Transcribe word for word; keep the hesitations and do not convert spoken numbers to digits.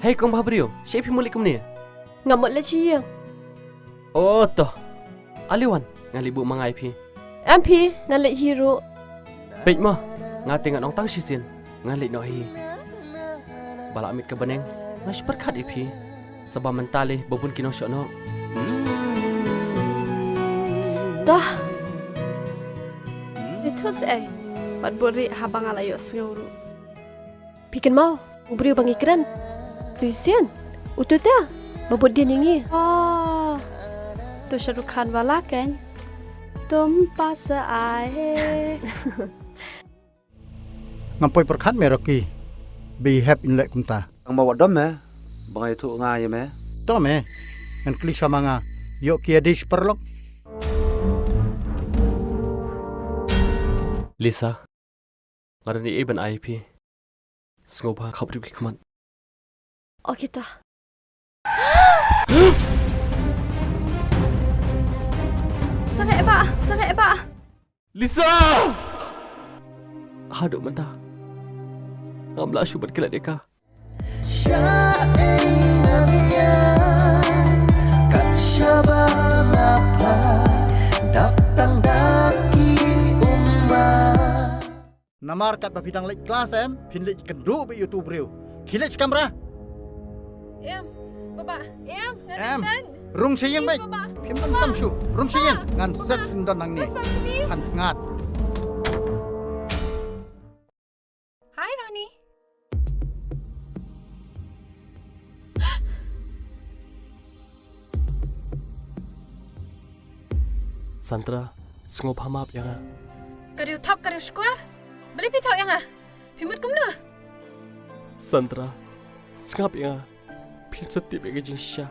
Hei kong bhabriew, shaei phi mut leit kumne? Nga mut leit sha ïing. Oh to. Ale wan, ngan leit buh ma nga ïa phi. Em phi, ngan leit hi ruh. Peit mo, nga te ngan ong tang shisien, ngan leit noh hi. Ba la miet ka bneng, nga shu pyrkhat ïa phi. Sa ba mynta lei ba bun ki nongshong noh. Toh. Ïathuh seh ei. Bad bun ruh haba nga la ïohsngew ruh. Phi kynmaw u briew ba ngi kren? Utu sien, utu te ba bud dien ïa ngi. Oh, utu Shah Rukh Khan wala kein. Tum pass aaye. Ngam poi pyrkhat me Rocky. Ba i hep in leh kumta. Tang ba wat dom me ba nga ïathuh nga ïa me. To me. Ngan kylli sha ma nga. Ïoh ki ïa dei shi paralok. Lisa. Nga don ei ei ban ai ïa phi. Sngewbha khap rip ki khmat. Okay to. Sangeh ba, sangeh ba. Lisa! Haduh mynta ngam lah shuh ban klet ïa ka. Sha ei ngan ïa kat shaba nga pha dap tang da ki ummat. Namar katba phi dang leit klas em, phin leit kynduh beit ïa utu u briew. Khie leit sha kamra. Em, baba, em, ngan em. Em. Rung sha ïing beit. Baba. Phim tam tam shuh. Rung sha ïing. Baba. Ngan set syndon nangne. Baba, please. Kan ngat. Hi, Ronnie. Sandra, sngewbha map ïa nga. Ka riew thok, ka riew shkor. Balei phi thok ïa nga? Phi mut kumno? Sandra, sngap ïa nga. Phin sa tip ïa ka jingshisha.